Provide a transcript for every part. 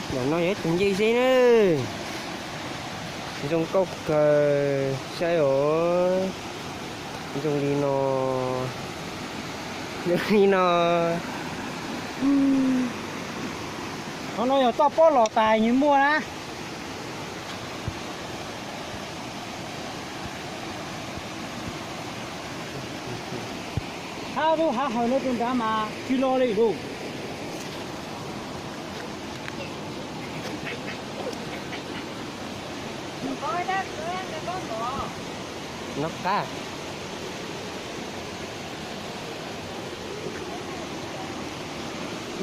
Ntawm no yog ib tug ncej zeb na. Zoo nkauj kawg, saib os. Zoo li no, zoo li no. Qhov no yog toj pob los tas nws muaj na. Hab lub hav hawm no tus nrad mas tsis los li lauj. No qab.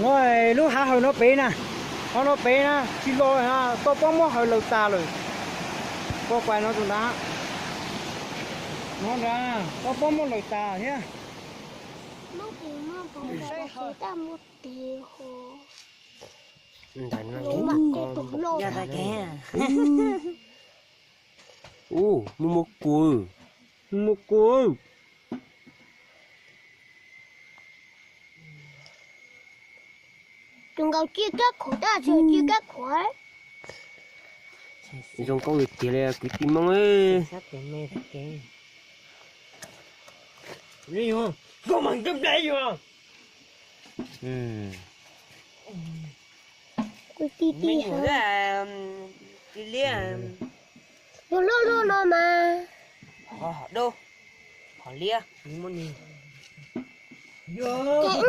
No lub hav hawm no pem na, qhov no pem na tsis los, toj pob muab hawm lawm tas lawm. Koj pais no tus nrad, no nrad toj pob muab lawm tas thiab. Ntawm no, ub, muaj muaj kua, muaj muaj kua. Tus nkaus cia kab khuam, tab sis cia kab khuam. Zoo nkauj tiag tiag li kwv tij Hmoob. Kwv tij, tij liab, yog loj loj no mas. Qhov hom dub, qhov liab, ces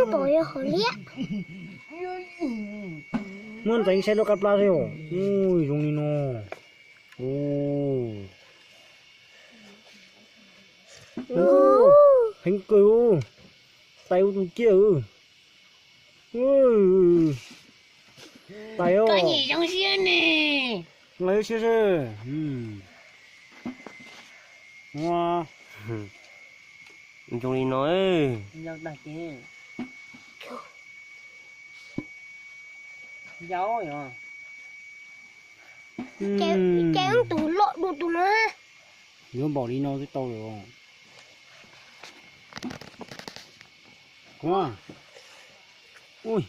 wb pom yog hom liab. Muab ntxeev saib lub qab plab xwb os. Ui, zoo li no. Heev kawg, tais ua tus ciaj. Tais os. Koj nyiam zoo siab ne. Zoo siab seb. Zoo li no. Ces wb tus loj dua tus no. Yuav npaum li no twb tau lawm. Ui,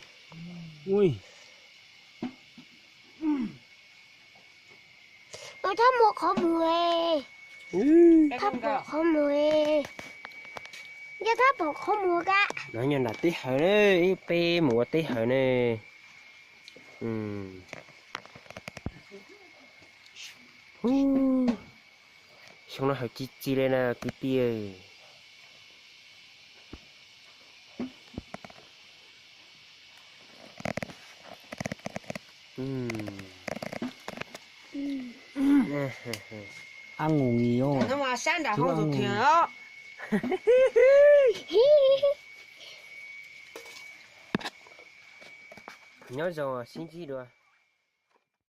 ui. Thab mus qhov muag, thab pom qhov muag, yog thab pom qhov muag ka. No nyob nram teb hawm na, ib peb mus ua teb hawm ne. Xyoo no hawm ci ci li na kwv tij. Ab ngu ngi os. Nyob zoo, sib ntsib dua.